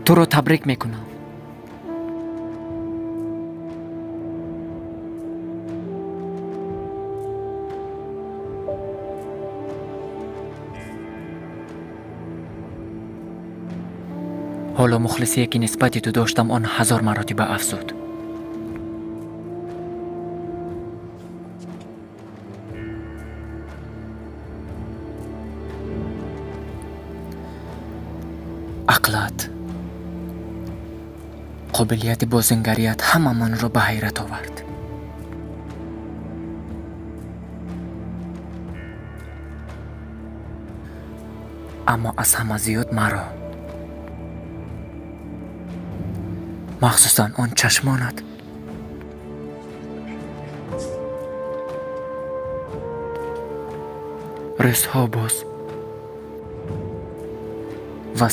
Туро табрик мекунам. Ҳоло мухлисие, ки нисбати ту доштам, он ҳазор маротиба афзуд. Ақлат, қобилияти бозингарият ҳамамонро ба ҳайрат овард. Аммо аз ҳама зиёд маро, махсусан он чашмонат. Рӯзҳо боз ва